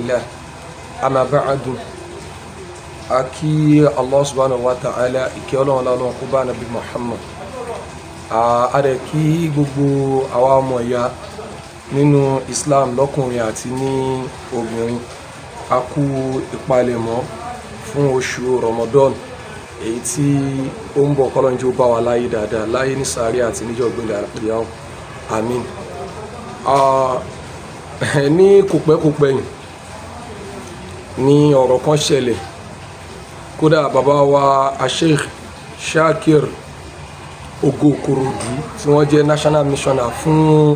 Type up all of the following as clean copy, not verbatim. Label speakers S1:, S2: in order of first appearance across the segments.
S1: الله أما بعد Akí Allah subhanahu wa ta'ala, ìkẹ́ Ọlọ́run lọ́lọ́run kó bá Nabi Muhammad. A dẹ̀ kí gbogbo àwa ọmọ ìyá nínú Islam lọ́kùnrin àti ní obìnrin. A kú ìpalẹ̀mọ́ fún oṣù Ramadan èyí tí ó ń bọ̀. Kọ́lọ́n jẹ́ ó bá wa láyé dáadáa, láyé ní sàárè àti níjọ́ gbẹ̀ndẹ̀ àlùkìyámà, àmín. Ní kòpẹ́kòpẹ́ yìí ní ọ̀rọ̀ kan ṣẹlẹ̀. Kódà bàbá wa Sheikh Shakir Ògo Ìkòròdú, tí wọ́n jẹ́ national missioner fún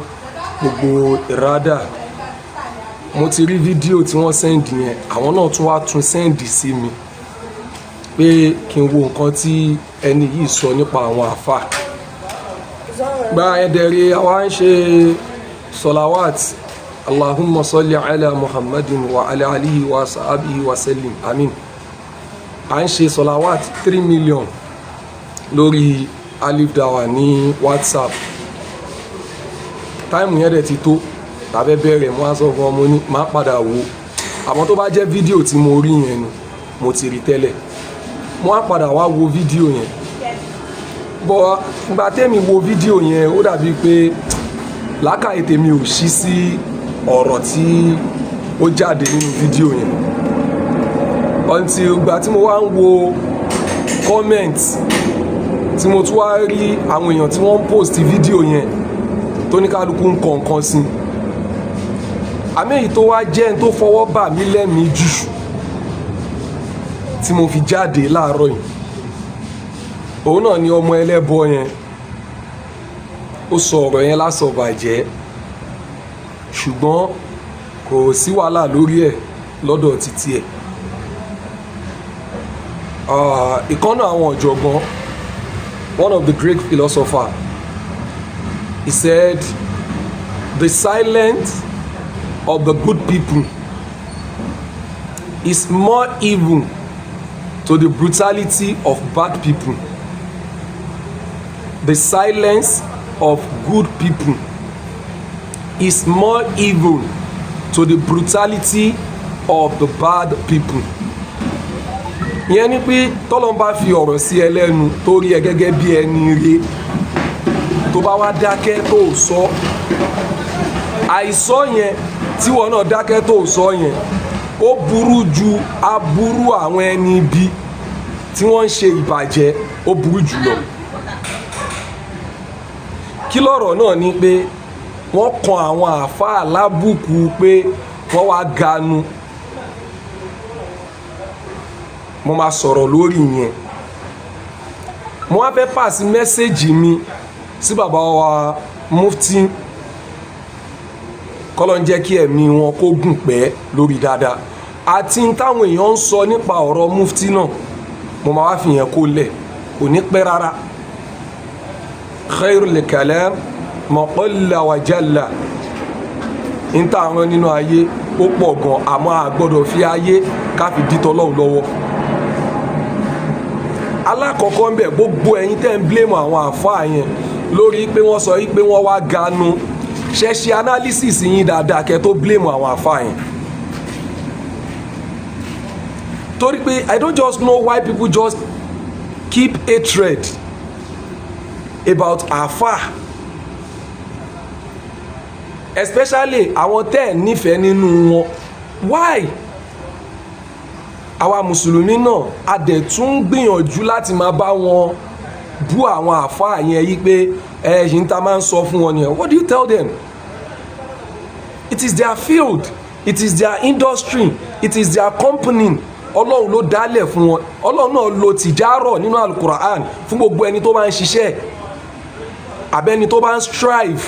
S1: gbogbo ìrádà, mo ti rí fídíò tí wọ́n send yẹn. Àwọn náà tún wá tún send sí mi pé kí n wo nǹkan tí ẹni yìí sọ nípa àwọn àfà gba ẹ̀dẹ̀rẹ̀. Àwa ń ṣe salawat, Allahumma salli ala Muhammadin wa ala alihi wa sahabihi wa sallim, amin. À ń ṣe salawat 3 million lórí Alif Dawa ní WhatsApp. Time yẹn dẹ̀ ti tó tàbẹ́ bẹ̀rẹ̀. Mo á sọ fún ọmọ ní máa padà wò, àmọ́ tó bá jẹ́ fídíò tí mo rí yẹn ni mo ti rí tẹ́lẹ̀. Mo á padà wá wo fídíò yẹn bọ́. Ìgbà tẹ́mi wo fídíò yẹn, ó dàbí pé làákàyè tèmi ò ṣí sí ọ̀rọ̀ tí ó jáde nínú fídíò yẹn until ìgbà tí mo wá ń wo comment, tí mo tún wá rí àwọn èèyàn tí wọ́n ń post fídíò yẹn, tó ní kálukú ń kọ nǹkan sí. Àmì èyí tó wá jẹ́ ẹni tó fọwọ́ bà mí lẹ́mìí jù tí mo fi jáde láàárọ̀ yìí, òun náà ni ọmọ ẹlẹ́bọ yẹn. Ó sọ ọ̀rọ̀ yẹn lásọ̀ bàjẹ́, ṣùgbọ́n kò sí wàhálà lórí ẹ̀ lọ́dọ̀ títí ẹ̀. Ìkànnà àwọn ọ̀jọ̀gbọ́n, one of the great philosopher, he said, "The silence of the good people is more evil to the brutality of bad people." The silence of good people is more evil to the brutality of the bad people. Ìyẹn ni pé tọ́lọ́n bá fi ọ̀rọ̀ sí ẹ lẹ́nu, tó rí ẹ gẹ́gẹ́ bí ẹni rí, tó bá wá dákẹ́ tó sọ, àìsọ yẹn tí wọn náà dákẹ́ tó sọ yẹn, ó burú ju aburú àwọn ẹni ibi tí wọ́n ń ṣe ìbàjẹ́, ó burú jù lọ. Kí lọ́rọ̀ náà ni pé wọ́n kan àwọn àáfàá lábùkù pé wọ́n wá ganu. Mo máa sọ̀rọ̀ lórí yẹn. Mo wá fẹ́ pass message mi sí bàbá wa mufti, kọ́lọ́ ń jẹ́ kí ẹ̀mí wọn kó gùn pẹ́ lórí dáadáa, àti táwọn èèyàn ń sọ nípa ọ̀rọ̀ mufti náà. Mo máa wá fi yẹn kó lẹ̀, kò ní pẹ́ rárá. Khairul kalam ma qalla wa jalla. Ń tà àwọn nínú ayé ó pọ̀ gan, àmọ́ a gbọ́dọ̀ fi ayé ká fi dí tọ́lọ́hun lọ́wọ́. Alákọ̀ọ́kọ́ ń bẹ̀, gbogbo ẹ̀yin tẹ́ ń blame àwọn àfáà yẹn lórí pé wọ́n sọ pé wọ́n wá ganu, ṣe ṣe analysis yín dáadáa kẹ́ tó blame àwọn àfáà yẹn? Torí pé I don't just know why people just keep hatred about àfáà, especially àwọn tẹ́ ẹ̀ nífẹ̀ẹ́ nínú wọn. Why? Àwa mùsùlùmí náà, a dẹ̀ tún gbìyànjú láti máa bá wọn bú àwọn àfáà yẹn yí pé ẹ yìí ń ta máa ń sọ fún wọn nìyẹn. What do you tell them? It is their field, it is their industry, it is their company. Ọlọ́run ló dálẹ̀ fún wọn. Ọlọ́run náà lo tìjárọ̀ nínú Alukur'an fún gbogbo ẹni tó bá ń ṣiṣẹ́ àbẹ́ni tó bá ń strive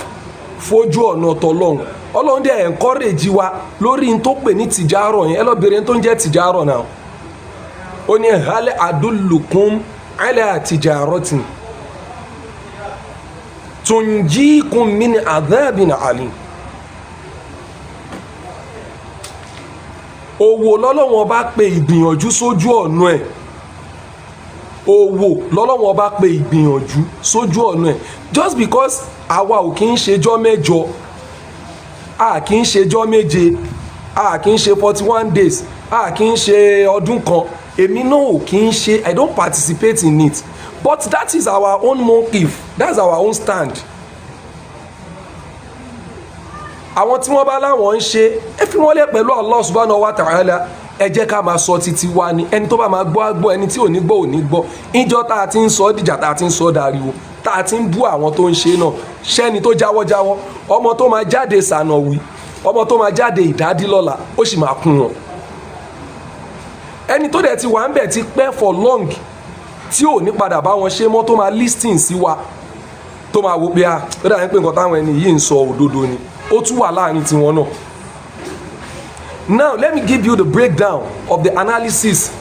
S1: fojú ọ̀nà tọlọ́run. Ọlọ́run dẹ̀ encourage wa lórí n tó pè ní tìjárọ̀ yẹn. Ẹ lọ bèrè n tó ń jẹ́ tìjárọ̀ náà. Ó ní hal adullukum ala tijaratin tunjikum min adhabin alim. Òwò lọ́lọ́wọ́n bá pe ìgbìyànjú sójú ọ̀nà ẹ̀. Òwò lọ́lọ́wọ́n bá pe ìgbìyànjú sójú ọ̀nà ẹ̀. Just because àwa ò kí ń ṣejọ́ mẹ́jọ, a kì í ṣejọ́ méje. A kì í ṣe 41 days, a kì í ṣe ọdún kan. Èmi náà ò kì í ṣe, I don't participate in it, but that is our own motive, that's our own stand. Àwọn tí wọ́n bá láwọn ń ṣe, ẹ fi wọ́n lẹ̀ pẹ̀lú Allah subhanahu wa ta'ala. Ẹ jẹ́ ká máa sọ títí wa ni. Ẹni tó bá máa gbọ́ á gbọ́, ẹni tí ò ní gbọ́ ò ní gbọ́. Ìjọ tá a ti ń sọ dìjà, tá a ti ń sọ dariwo, tá a ti ń bú àwọn tó ń ṣe náà, ṣẹ́ni tó jáwọ́ jáwọ́, ọmọ tó máa jáde sànàwí, ọmọ tó máa jáde ìdádí lọ́la, ó sì máa kún wọn. Ẹni tó dẹ̀ ti wà ń bẹ̀ ti pẹ́ for long, tí ò ní padà bá wọn ṣe mọ́, tó máa listen sí wa, tó máa wo pé a ó dàbí pé nǹkan táwọn ẹni yìí ń sọ òdodo ni, ó tún wà láàrin tiwọn náà. Now let me give you the breakdown of the analysis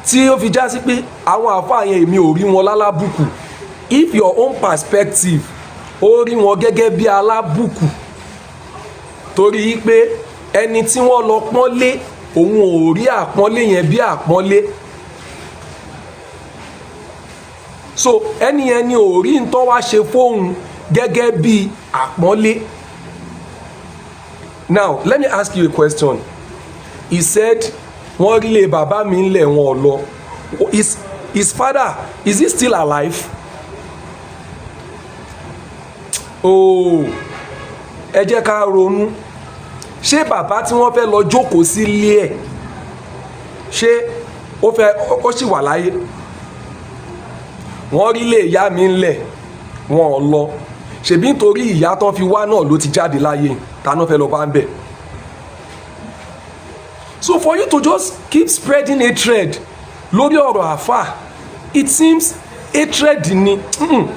S1: tí ó fi já sí pé àwọn àáfàá yẹn, èmi ò rí wọn lálábùkù. If your own perspective, ó rí wọn gẹ́gẹ́ bí alábùkù torí pé ẹni tí wọ́n lọ pọ́nlé, òun ò rí àpọ́nlé yẹn bí àpọ́nlé, so ẹni yẹn ni ò rí ntọ́ wá ṣe fóun gẹ́gẹ́ bí àpọ́nlé. Now let me ask you a question. He said wọ́n rí lé bàbá mi ńlẹ̀, wọn ò lọ. His father, is he still alive? Oh, ẹ jẹ́ ká ronú. Ṣé bàbá tí wọ́n fẹ́ lọ jókòó sílé ẹ̀, ṣé ó fẹ́ ó sì wà láyé? Wọ́n rí lé ìyá mi ńlẹ̀, wọn ò lọ. Ṣèbí nítorí ìyá tán fi wá náà ló ti jáde láyé, táná fẹ́ lọ bá ń bẹ̀. So for you to just keep spreading hatred lórí ọ̀rọ̀ àfà, it seems hatred ni.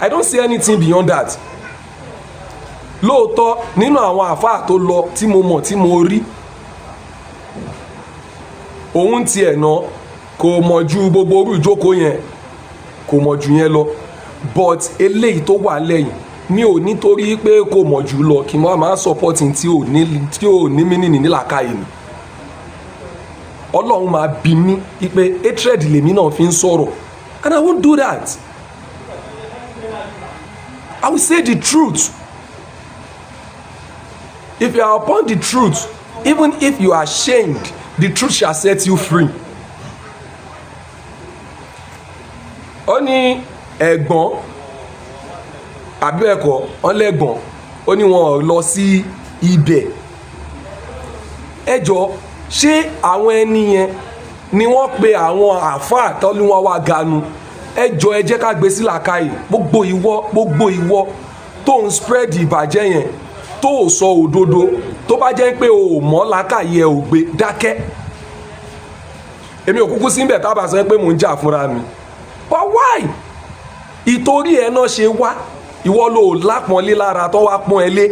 S1: I don't see anything beyond that. Lóòótọ́, nínú àwọn àfà tó lọ tí mo mọ̀, tí mo rí, òun tiẹ̀ náà kò mọ̀ ju gbogbo orú ìjókòó yẹn, kò mọ̀ ju yẹn lọ, but eléyìí tó wà lẹ́yìn mi ò nítorí pé kò mọ̀ jù lọ kí n máa support tí ò ní mí nílàkàyè mi. Ọlọ́run máa bí mi pé hatred lèmi náà fi ń sọ̀rọ̀, and I won't do that. I will say the truth. If you are upon the truth, even if you are ashamed, the truth shall set you free. Ó ní ẹ̀gbọ́n àbí ẹ̀kọ́ ọ̀lẹ́gbọ̀n, ó ní wọn ò lọ sí ibẹ̀. Ẹ jọ, ṣé àwọn ẹni yẹn ni wọ́n pe àwọn àáfàá tó ní wọ́n wá ganu? Ẹ jọ, ẹ jẹ́ ká gbé sí làákàyè. Gbogbo ìwọ tó ń spread ìbàjẹ́ yẹn, tó ò sọ òdodo, tó bá jẹ́ pé o ò mọ̀, làákàyè ẹ ò gbé, dákẹ́. Èmi ò kúkú síbẹ̀ tá a bá sọ pé mò ń jà fúnra mi, but why? Ìtorí ẹ náà ṣe wá, ìwọ ló lápọ́nlé lára tó wá pọ́n ẹ lé.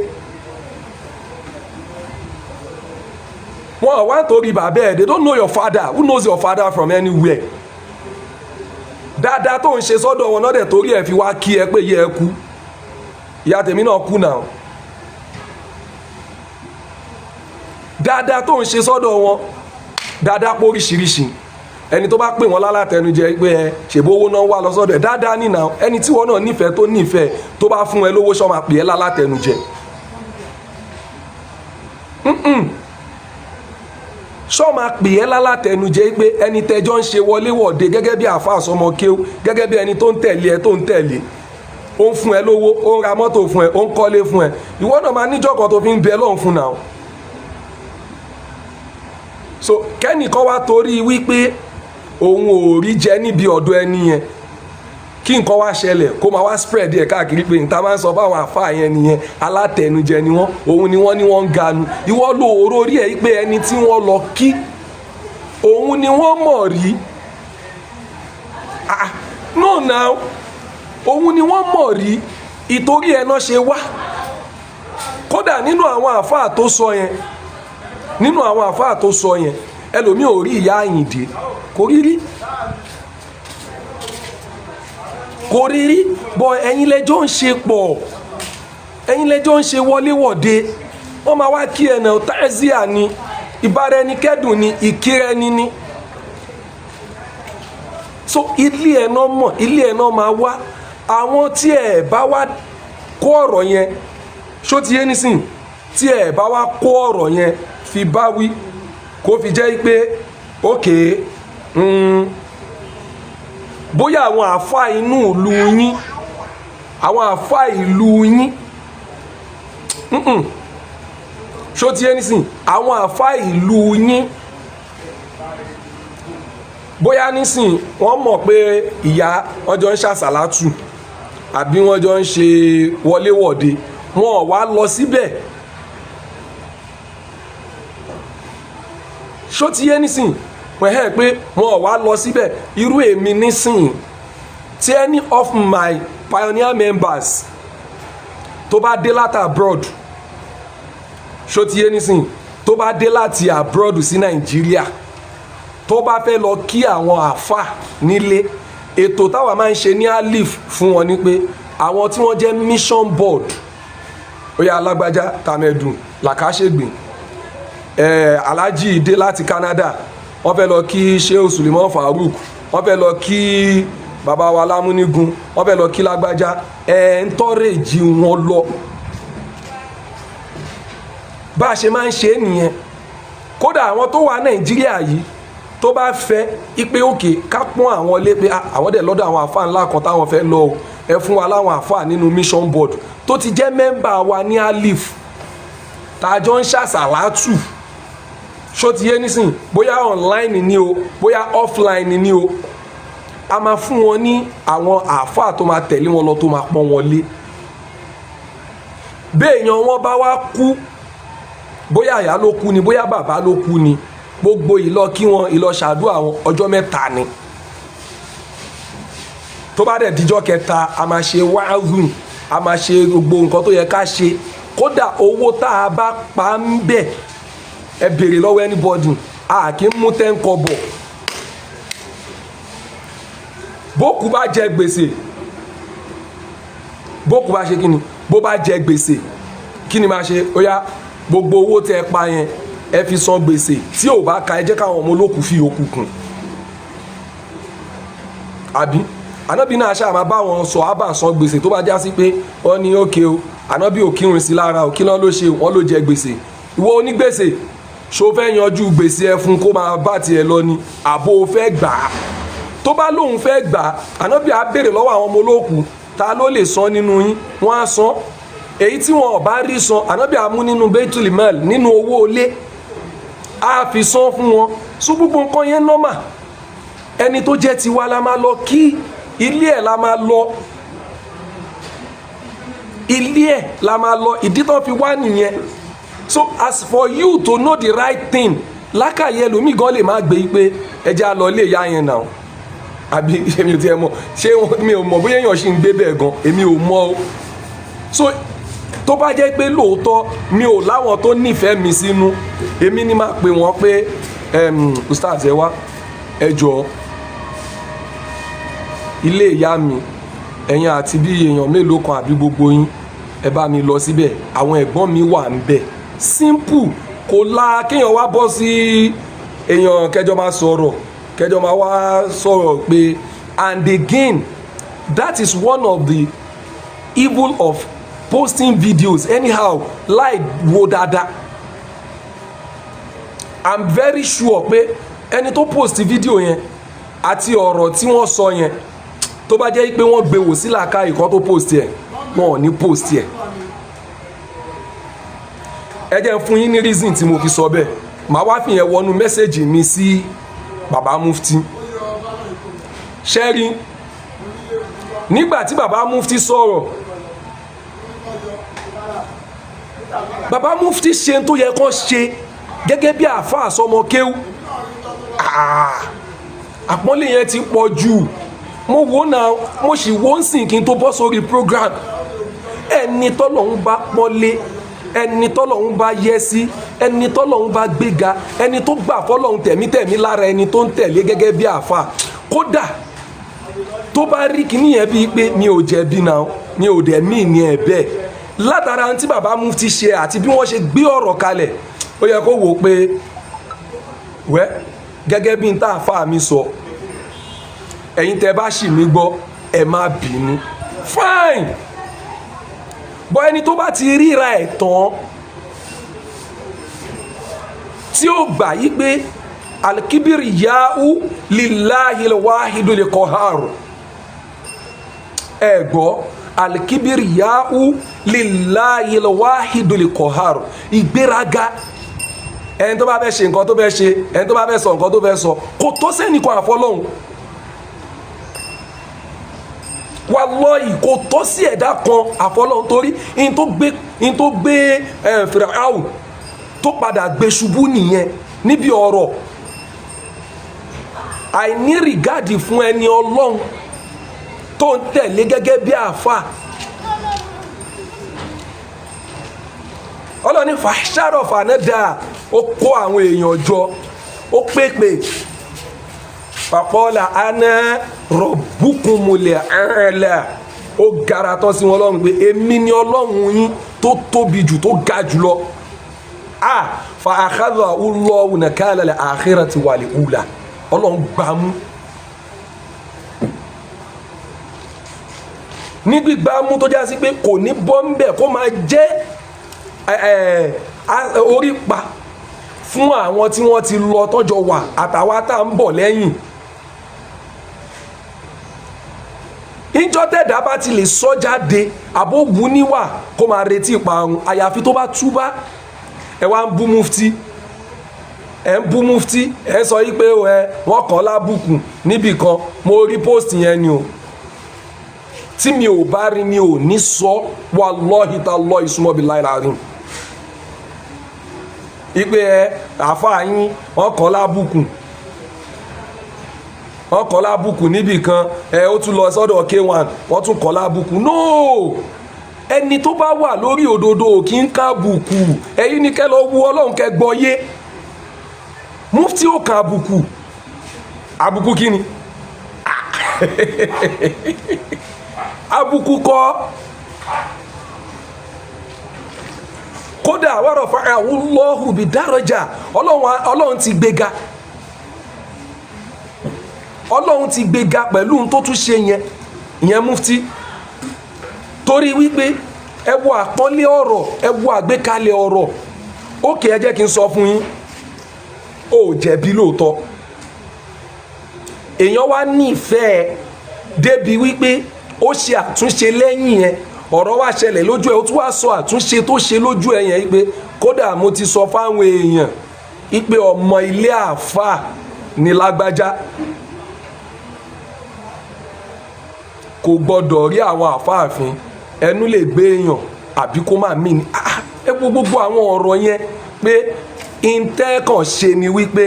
S1: Wọn wá torí bàbá ẹ. They don't know your father. Who knows your father from anywhere? Dáadáa tó ń ṣe sọ́dọ̀ wọn náà dẹ̀ torí ẹ fi wá kí ẹ pé yẹ ẹ kú. Ìyá tèmi náà kú náà. Dáadáa tó ń ṣe sọ́dọ̀ wọn, dáadáa pọ̀ oríṣiríṣi. Ẹni tó bá pè wọ́n lálátẹnujẹ pé ẹ ṣèbó owó náà wà lọ́sọ̀dọ̀ ẹ̀, dáadáa nínà. Ẹni tí wọ́n náà nífẹ̀ẹ́, tó nífẹ̀ẹ́, tó bá fún ẹ lówó, ṣọ́ máa pè ẹ́ lálátẹnujẹ? Ṣọ́ máa pè ẹ́ lálátẹnujẹ pé ẹni tẹjọ́ ń ṣe wọléwọ̀de gẹ́gẹ́ bí àáfàá sọmọ kéw, gẹ́gẹ́ bí ẹni tó ń tẹ̀lé ẹ, tó ń tẹ̀lé, ó ń fún ẹ lówó, ó ń ra mọ́tò fún ẹ, ó ń kọ́lé fún ẹ, ìwọ náà máa níjọ́ kan tó fi ń bẹ lọ́hùn fún náà. So kẹ́nìkan wá torí wípé òun ò rí jẹ níbi ọ̀dọ̀ ẹni yẹn, kí nǹkan wá ṣẹlẹ̀, kó máa wá spread ẹ̀ káàkiri pé níta máa ń sọ fáwọn àfáà yẹn nìyẹn, alátẹnujẹ ni wọ́n, òun ni wọ́n ní wọ́n ń ganu. Ìwọ ló oró rí ẹ̀ pé ẹni tí wọ́n lọ kí, òun ni wọ́n mọ̀ rí. Ah, no now, òun ni wọ́n mọ̀ rí, ìtorí ẹ̀ náà ṣe wá. Kódà nínú àwọn àfáà tó sọ yẹn, nínú àwọn àfáà tó sọ yẹn, ẹlòmíì ò rí ìyá Àyìndé, kò rí rí, kò rí rí bọ. Ẹ̀yin lẹ́jọ́ ń ṣe pọ̀, ẹ̀yin lẹ́jọ́ ń ṣe wọléwọ̀de, wọ́n máa wá kí ẹ̀nà táìsíà ni, ìbáraẹnikẹ́dùn ni, ìkíra-ẹni ni. So ilé ẹ̀ náà mọ̀, ilé ẹ̀ náà máa wá. Àwọn tí ẹ̀ bá wá kó ọ̀rọ̀ yẹn, ṣó ti yé nísìn? Tí ẹ bá wá kó ọ̀rọ̀ yẹn fi bá wí, kó fi jẹ́ pé okay, bóyá àwọn àáfàá inú ìlú yín, àwọn àáfàá ìlú yín, ṣó ti yé nísìn, àwọn àáfàá ìlú yín, bóyá nísìn wọ́n mọ̀ pé ìyá wọn jọ ń ṣàṣàlátù àbí wọ́n jọ ń ṣe wọléwọ̀de, wọn ò wá lọ síbẹ̀. Ṣó ti yé nísìn wọ́n hẹ́ pé wọn ò wá lọ síbẹ̀. Irú èmi nísìn, tí any of my pioneer members tó bá dé láti abroad, ṣó ti yé nísìn, tó bá dé láti abroad sí Nàìjíríà, tó bá fẹ́ lọ kí àwọn àáfà nílé, ètò táwa máa ń ṣe ní Alif fún wọn ni pé àwọn tí wọ́n jẹ́ mission board, ó yá, alágbájá, tàmẹ̀dùn, làkàṣègbè, Alhaji dé láti Canada, wọ́n fẹ́ lọ kí Shehu Suleiman Farouk, wọ́n fẹ́ lọ kí bàbá wa lámúnigun, wọ́n fẹ́ lọ kí lágbájá, ẹ̀ ń tọ́rẹ̀jì wọn lọ. Bá a ṣe máa ń ṣe é nìyẹn. Kódà àwọn tó wà Nàìjíríà yìí tó bá fẹ́ ipe òkè ká pọ́n àwọn lé pé àwọn dẹ̀ lọ́dọ̀ àwọn àfa ńlá kan táwọn fẹ́ lọ o, ẹ fún wa láwọn àfa nínú mission board tó ti jẹ́ member wa ní Alif, tàjọ ń ṣàṣàlátù. Ṣó ti yé nísìn, bóyá online ni o, bóyá offline ni o, a máa fún wọn ní àwọn àáfàá tó máa tẹ̀lé wọn lọ, tó máa pọ́n wọn lé. Béèyàn wọn bá wá kú, bóyá ìyá ló kú ni, bóyá bàbá ló kú ni, gbogbo ìlọ kí wọn, ìlọ ṣàdúrà wọn, ọjọ́ 3 ni. Tó bá dẹ̀ díjọ́ kẹta, a máa ṣe wáàzù, a máa ṣe gbogbo nǹkan tó yẹ ká ṣe. Kódà owó tá a bá pa ń bẹ̀, ẹ béèrè lọ́wọ́ anybody, a kì í mú 10 kọ́bọ̀. Bókú bá jẹ gbèsè, bókú bá ṣe kíni, bó bá jẹ gbèsè, kí ni máa ṣe? Ó yá, gbogbo owó tẹ ẹ pa yẹn, ẹ fi san gbèsè. Tí ò bá ka, ẹ jẹ́ káwọn ọmọ olókùú fi yòókù kún. Àbí ànábì náà ṣáà máa bá wọn sọ ábà san gbèsè. Tó bá já sí pé wọ́n ní òkè o, ànábì ò kírun sí lára o, kí lọ́n ló ṣe? Wọ́n ló jẹ gbèsè. Ìwọ onígbèsè, ṣó fẹ́ yanjú gbèsè ẹ fún kó máa bá tiẹ̀ lọ ni, àbó fẹ́ gbà á? Tó bá lóun fẹ́ gbà á, ànábì á béèrè lọ́wọ́ àwọn ọmọ olókùú, ta ló lè san nínú yín? Wọ́n á san. Èyí tí wọn ò bá rí san, ànábì á mú nínú baitul mal, nínú owó ilé, á fi san fún wọn. So gbogbo nǹkan yẹn normal. Ẹni tó jẹ́ tiwa la máa lọ kí, ilé ẹ̀ la máa lọ, ilé ẹ̀ la máa lọ. Ìdí tó fi wá nìyẹn. So as for you to know the right thing, lákàyè ẹlòmíì gan lè má gbé pé ẹjẹ́ á lọ ilé ìyá yẹn náà. Àbí èmi ò tiẹ̀ mọ̀, ṣé mi ò mọ̀ bóyá èèyàn ṣì ń gbé bẹ́ẹ̀ gan, èmi ò mọ̀ o. So tó bá jẹ́ pé lóòótọ́ mi ò láwọn tó nífẹ̀ẹ́ mi sínú, èmi ni máa pè wọ́n pé, "Ustaz, ẹ wá, ẹ jọ̀ọ́, ilé ìyá mi, ẹ̀yin àti bí èèyàn mélòó kan àbí gbogbo yín, ẹ bá mi lọ síbẹ̀, àwọn ẹ̀gbọ́n mi wà ń bẹ̀." Simple. Kò la kéèyàn wá bọ́ sí èèyàn kẹjọ máa sọ̀rọ̀, kẹjọ máa wá sọ̀rọ̀ pé. And again, that is one of the evil of posting videos anyhow láì wo dáadáa. I'm very sure pé ẹni tó post video yẹn àti ọ̀rọ̀ tí wọ́n sọ yẹn, tó bá jẹ́ pé wọ́n gbé wò sí làákàyè kan tó post yẹ, wọn ò ní post yẹ. Ẹ jẹ́ n fún yín ní reason tí mo fi sọ bẹ́ẹ̀. Màá wá fi yẹn wọnú message mi sí bàbá mufti. Ṣẹ́rí, nígbà tí bàbá mufti sọ̀rọ̀, bàbá mufti ṣe tó yẹ kó ṣe gẹ́gẹ́ bí àáfàá sọmọ kéwú. Àpọ́nlé yẹn ti pọ̀ jù. Mo wò náà, mo sì wò ń sìn kí n tó bọ́ sórí program. Ẹni tọ́lọ́hún bá pọ́nlé, ẹni tọ́lọ́hún bá yẹ sí, ẹni tọ́lọ́hún bá gbéga, ẹni tó gbà fọ́lọ́hún tẹ̀mítẹ̀mí lára ẹni tó ń tẹ̀lé gẹ́gẹ́ bí àáfàá, kódà tó bá rí kíní yẹn bíi pé mi ò jẹ̀bi náà, mi ò dẹ̀ mí ní ẹ̀ bẹ́ẹ̀. Látara tí bàbá mufti ṣe àti bí wọ́n ṣe gbé ọ̀rọ̀ kalẹ̀, ó yẹ kó wò ó pé wẹ́ gẹ́gẹ́ bí n tá àáfàá mi sọ, ẹ̀yin tẹ́ bá ṣì mí gbọ́, ẹ má bínú. Fine, bọ́ ẹni tó bá ti ríra ẹ̀ tán Tí ó gbà yí pé alikibiri yahu lillahil wahidul qahar. Ẹ gbọ́, alikibiri yahu lillahil wahidul qahar. Ìgbéraga, ẹni tó bá fẹ́ ṣe nǹkan tó fẹ́ ṣe, ẹni tó bá fẹ́ sọ nǹkan tó fẹ́ sọ, kò tó sẹ́nìkan àfọlọ́hun. Wallahi, kò tó sí ẹ̀dá kan àfọlọ́hun, torí in tó gbé Fíráúnù tó padà gbé ṣubú nìyẹn níbi ọ̀rọ̀ àìní regard fún ẹni Ọlọ́run tó ń tẹ̀lé gẹ́gẹ́ bí àáfà. Ọlọ́run ní fàṣàrọ̀ fànẹ́dà, ó kó àwọn èèyàn jọ, ó pèpè fàkọ́lá aná rọ̀bùkúnmulẹ̀ ẹ̀ẹ́lẹ̀, ó gara tán sí wọn lọ́rùn pé èmi ni Ọlọ́run yín tó tóbi jù, tó ga jù lọ. A fa àkàdà ulọ́wù nàkàlẹ̀ àkhíràtì wal ula. Ọlọ́run gbámú ní gbígbámú tó já sí pé kò ní bọ́ ń bẹ̀, kó máa jẹ́ orí pa fún àwọn tí wọ́n ti lọ tọ́jọ wà àtàwa tá ń bọ̀ lẹ́yìn. Ìjọ tẹ̀dá bá ti lè sọ jáde àbó wù níwà kó máa retí ìparun, àyàfi tó bá túbá. Ẹ wá ń bú mufti, ẹ ń bú mufti, ẹ sọ yí pé ẹ wọ́n kọ́ lábùkù níbì kan. Mo rí post yẹn ni o, tí mi ò bá rí mi ò ní sọ, wallahi tallahi summa billahi alazim. Ipe ẹ àáfàá yín wọ́n kọ́ lábùkù, wọ́n kọ́ lábùkù níbì kan, ẹ ó tún lọ sọ́dọ̀ K1, wọ́n tún kọ́ lábùkù. No, ẹni tó bá wà lórí òdodo kì í kábùkù. Ẹ̀yin ni kẹ́ lọ wú Ọlọ́run kẹ́ gbọ́ yé. Mufti ó kan àbùkù. Àbùkù kí ni? Àbùkù kọ́. Kódà wọ́rọ̀ fún Allahu bi daraja, Ọlọ́run ti gbéga, Ọlọ́run ti gbéga pẹ̀lú ohun tó tún ṣe yẹn, ìyẹn mufti. Torí wípé ẹ wo àpọ́nlé ọ̀rọ̀, ẹ wo àgbékalẹ̀ ọ̀rọ̀. Ókè, ẹ jẹ́ kí n sọ fún yín, ó jẹ̀bi lóòótọ́. Èèyàn wá nífẹ̀ẹ́ débi wípé ó ṣe àtúnṣe lẹ́yìn yẹn, ọ̀rọ̀ wá ṣẹlẹ̀ lójú ẹ̀, ó tún wá sọ àtúnṣe tó ṣe lójú ẹ̀ yẹn wípé kódà mo ti sọ fáwọn èèyàn wípé ọmọ ilé àáfàá ni lágbájá, kò gbọdọ̀ rí àwọn àfáàfin, ẹnu lè gbé èèyàn àbí kó má mí ni. Ẹ wo gbogbo àwọn ọ̀rọ̀ yẹn pé intẹ́kàn ṣe ni wípé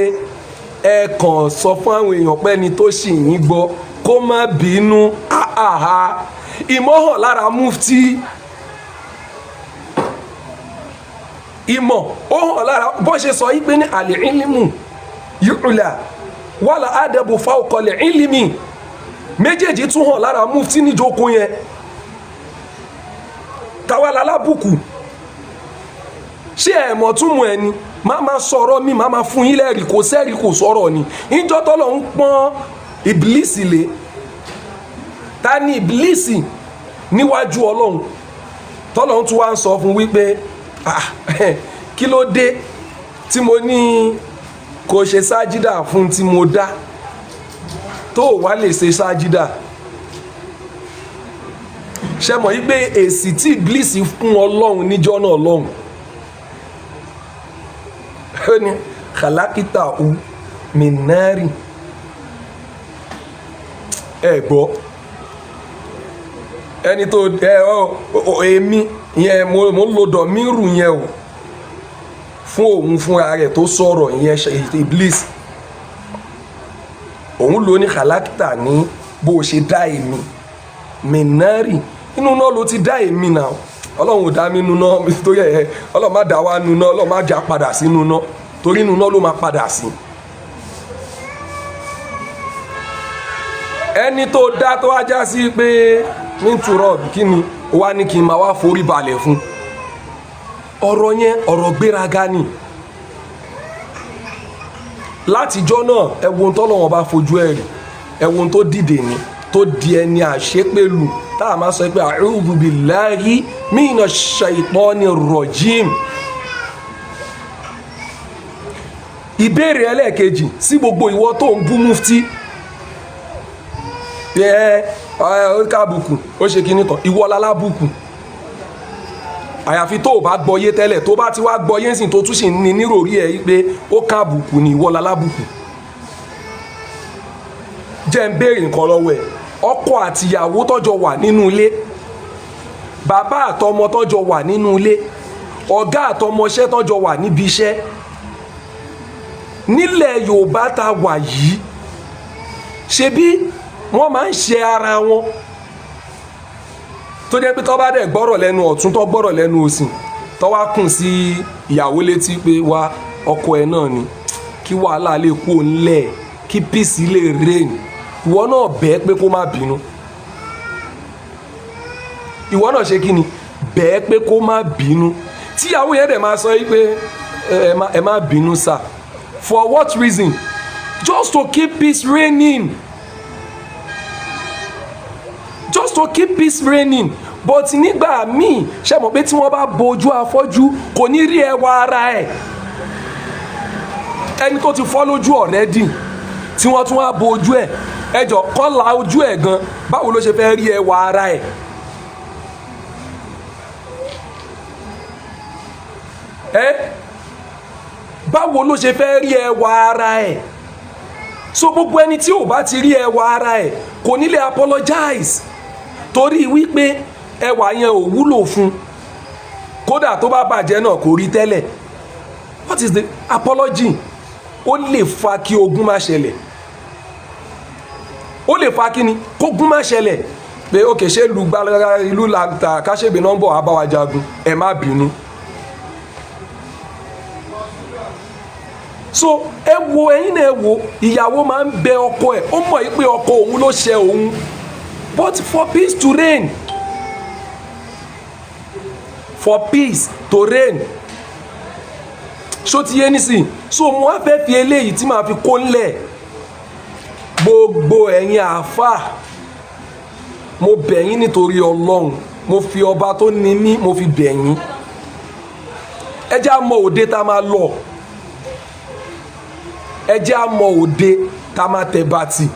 S1: ẹ kàn sọ fún àwọn èèyàn pé ẹni tó ṣì yín gbọ́ kó má bínú. Ìmọ̀ hàn lára mufti, ìmọ̀ ó hàn lára bó ṣe sọ yí pé ní al-ilmu yu'la wala adabu fawqa al-ilmi, méjèèjì tún hàn lára mufti níjókòó yẹn. Táwa lálábùkù, ṣé ẹ mọ̀ tún mú ẹni má má sọ̀rọ̀ mi, má má fún yín lẹ́rìí, kò sẹ́rìí, kò sọ̀rọ̀ ni. Ìjọ tọ́lọ̀ ń pọ́n ìbílísì lé, ta ni ìbílísì níwájú Ọlọ́run? Tọ́lọ̀ ń tún wá ń sọ fún wípé kí ló dé tí mo ní kò ṣe sájídà fún tí mo dá tó wá lè ṣe sájídà? Ṣe mọ̀ yí pé èsì tí ìbílísì fún Ọlọ́run níjọ́ náà lọ́hùn, ó ní kàlákìtà u minari. Ẹ gbọ́, ẹni tó ẹ ọ èmi yẹn mo ń lo dọ̀míìrù yẹn o fún òun fúnra rẹ̀ tó sọ̀rọ̀ ìyẹn Iblis. Òun ló ní kàlákìtà ní bó o ṣe dá èmi minari, inú náà ló ti dá èmi náà. Ọlọ́run ò dá mi nu náà torí ẹ, Ọlọ́run má dá wa nu náà, Ọlọ́run má já padà sínú náà, torí inú náà ló máa padà sí. Ẹni tó dá tó wá já sí pé nítorọ̀ kí ni ó wá ní kí n máa wá forí balẹ̀ fún. Ọ̀rọ̀ yẹn ọ̀rọ̀ gbéraga ni. Látijọ́ náà ẹ wo ohun tọ́lọ́run bá fojú ẹ̀ rí, ẹ wo ohun tó dìde ni tó di ẹni àṣepẹ̀lú tá a máa sọ pé a'udhu billahi minash shaitani rrajim. Ìbéèrè ẹlẹ́ẹ̀kejì sí gbogbo ìwọ tó ń bú mufti, ẹ ẹ, ó kábùkù, ó ṣe kinní kan, ìwọ lalábùkù. Àyàfi tó o bá gbọ́yé tẹ́lẹ̀. Tó bá ti wá gbọ́yé sìn, tó tún sì ní níròrí ẹ̀ pé ó kábùkù ni, ìwọ lalábùkù. Jẹ́ ń béèrè nǹkan lọ́wọ́ ẹ̀. Ọkọ àtìyàwó tọ́jọ wà nínú ilé, bàbá àtọmọ tọ́jọ wà nínú ilé, ọ̀gá àtọmọṣẹ́ tọ́jọ wà níbi iṣẹ́, nílẹ̀ Yorùbá tá a wà yìí, ṣebí wọ́n máa ń ṣe ara wọn, tó jẹ́ pé tó bá dẹ̀ gbọ́rọ̀ lẹ́nu ọ̀tún, tó gbọ́rọ̀ lẹ́nu òsì, tó wá kùn sí ìyàwó létí pé, wá, ọkọ ẹ̀ náà ni, kí wàhálà lè kú òǹlẹ̀, kí peace lè reign, ìwọ náà bẹ́ẹ̀ pé kó má bínú. Ìwọ náà ṣe kí ni? Bẹ́ẹ̀ pé kó má bínú. Tíyàwó yẹn dẹ̀ máa sọ yìí pé ẹ má bínú sir. For what reason? Just to keep peace reigning, just to keep peace reigning. But nígbà míì, ṣe mọ̀ pé tí wọ́n bá bojú afọ́jú, kò ní rí ẹwà ara ẹ̀. Ẹni tó ti fọ́ lójú already, tí wọ́n tún wá bojú ẹ̀, ẹjọ́ kọ́ la ojú ẹ̀ gan, báwo ló ṣe fẹ́ rí ẹwà ara ẹ̀? Ẹ báwo ló ṣe fẹ́ rí ẹwà ara ẹ̀? So gbogbo ẹni tí ò bá ti rí ẹwà ara ẹ̀ kò ní lè apologize, torí wípé ẹwà yẹn ò wúlò fún. Kódà tó bá bàjẹ́ náà, kò rí tẹ́lẹ̀. What is the apology? Ó lè fa kí ogun má ṣẹlẹ̀. Ó lè fa kí ni? Kógun má ṣẹlẹ̀, pé ok, ṣé ìlú gbára ìlú làǹtà káṣẹ́bì náà ń bọ̀ wá bá wa jagun, ẹ má bínú. So ẹ wo, ẹ̀yin náà, ẹ wo, ìyàwó máa ń bẹ ọkọ ẹ̀. Ó mọ̀ yìí pé ọkọ òun ló ṣe òun, but for peace to reign, for peace to reign. Ṣó ti yé nísìn? So mo wá fẹ́ fi eléyìí tí màá fi kó ńlẹ̀. Gbogbo ẹ̀yin àáfàá, mo bẹ̀ yín nítorí Ọlọ́run. Mo fi ọba tó ní mí, mo fi bẹ̀ yín. Ẹ jẹ́ á mọ òde tá a máa lọ. Ẹ jẹ́ á mọ òde tá a máa tẹ̀ bàtì.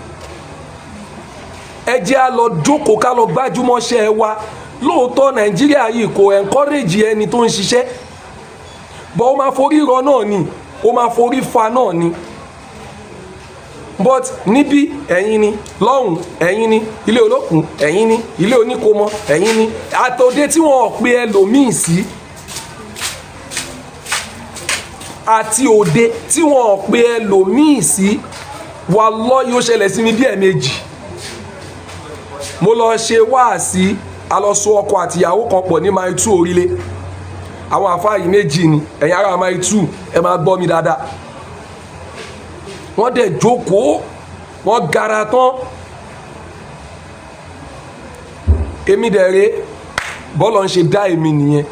S1: Ẹ jẹ́ á lọ jókòó, ká lọ gbájúmọ́ṣẹ́ wa. Lóòótọ́, Nàìjíríà yìí kò encourage ẹni tó ń ṣiṣẹ́, but ó máa forí rọ náà ni, ó máa forí fa náà ni. But níbí, ẹ̀yin ni lọ́hùn, ẹ̀yin ni ilé olókùn, ẹ̀yin ni ilé oníkómọ, ẹ̀yin ni àtòdé tí wọ́n pe ẹlòmíì sí, àti òde tí wọ́n pe ẹlòmíì sí. Wallahi, ó ṣẹlẹ̀ sí mi bí ẹ̀ẹ̀mejì. Mo lọ ṣe wáàsí, a lọ so ọkọ àtìyàwó kan pọ̀ ní Mile 2 Orílẹ̀. Àwọn àfáà yìí méjì ni. Ẹ̀yin ará Mile 2, ẹ máa gbọ́ mi dáadáa. Wọ́n dẹ̀ jókòó, wọ́n gara tán. Èmi dẹ̀ rè, bọ́ọ̀lù ń ṣe dá èmi nìyẹn.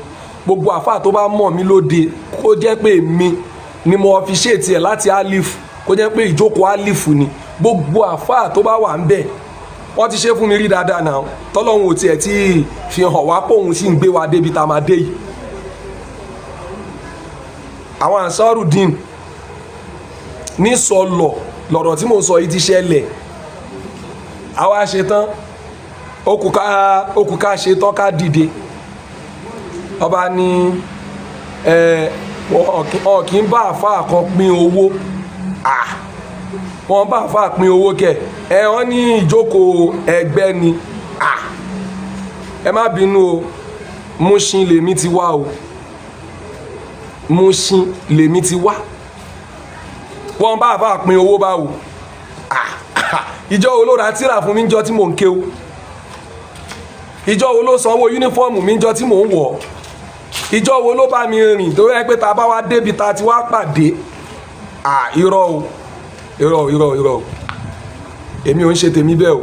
S1: Gbogbo àfáà tó bá mọ̀ mí lóde, kó jẹ́ pé èmi ni mo fi ṣe tiẹ̀ láti alif, kó jẹ́ pé ìjókòó alif ni gbogbo àfáà tó bá wà ń bẹ̀. Wọ́n ti ṣe fún mi rí dáadáa náà, tọ́lọ́hún ò tiẹ̀ tí fi hàn wá pé òun sì ń gbé wa débi tá a máa dé yìí. Àwọn Ansarudeen ní sọlọ lọ̀rọ̀ tí mò ń sọ yìí ti ṣẹlẹ̀. Àwa ṣe tán, ó kù ká ṣe tán, ká dìde. Ọba ní ẹ wọn kì í bá àfáà kan pín owó. Wọ́n bá àfáà pín owó kẹ ẹ? Wọ́n ní ìjókòó ẹgbẹ́ ni. Ẹ má bínú o, Mushin lèmi ti wá o, Mushin lèmi ti wá. Wọ́n bá àfáà pín owó báwo? Ìjọ wo ló ra tírà fún mi níjọ́ tí mò ń kéwú? Ìjọ wo ló sanwó uniform mi níjọ́ tí mò ń wọ̀? Ìjọ wo ló bá mi rìn tó yẹ pé tá a bá wá débi tá a ti wá pàdé? Irọ́ o, irọ́, irọ́, irọ́ o. Èmi ò ń ṣe tèmi bẹ́ẹ̀ o.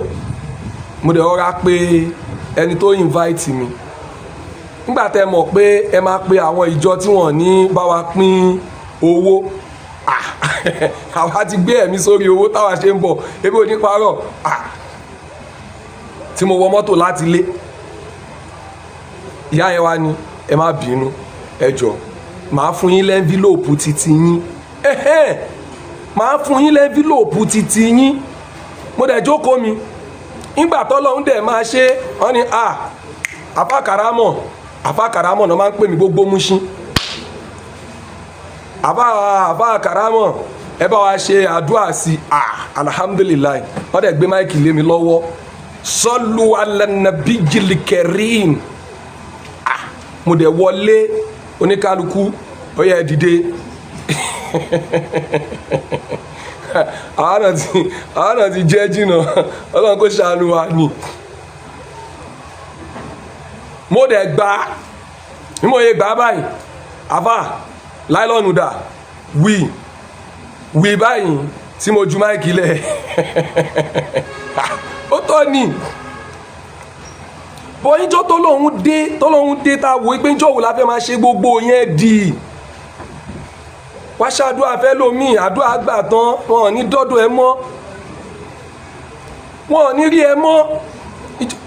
S1: Mo dẹ̀ rọra pé ẹni tó invite mi, nígbà tẹ́ mọ̀ pé ẹ máa pe àwọn ìjọ tí wọ́n ní bá wa pín owó, àwa ti gbé ẹ̀mí sórí owó táwa ṣe ń bọ̀. Ebi ò ní parọ́. Tí mo wọ mọ́tò láti ilé, ìyá yẹn wá ní, ẹ má bínú, ẹ jọ, màá fún yín l'envelope títí yín. Máa fún yín l'envelope titi yín. Mo dẹ̀ jókòó mi. Nígbà tọ́lọ́hún dẹ̀ máa ṣe, wọ́n ní a àfa Karamọ̀, àfa Karamọ̀ náà máa ń pè mí gbogbo Mushin. Àfa Karamọ̀, ẹ bá wa ṣe àdúrà sí. A alhamdulillahi, wọ́n dẹ̀ gbé mic lé mi lọ́wọ́. Sallu ala nabiyil karim. Ah, mo dẹ̀ wọlé, oníkálukú ó yẹ dìde. Àwọn náà ti jẹ́ jìnnà. Ọlọ́run kò ṣàánú wa ni. Mo dẹ̀ gbà ní mo yẹ gbà báyìí, àfà láìlọ́nù dà wí wí báyìí tí mo ju mic lẹ̀. Ó tọ́ ni bọ́yìnjọ́ tó lóun dé tá a wò pé njọ́ wo la fẹ́ máa ṣe gbogbo yẹn di wá ṣàdúrà fẹ́ lómi. Àdúrà gbà tán, wọn ò ní dọ́dọ̀ ẹ mọ́, wọn ò ní rí ẹ mọ́.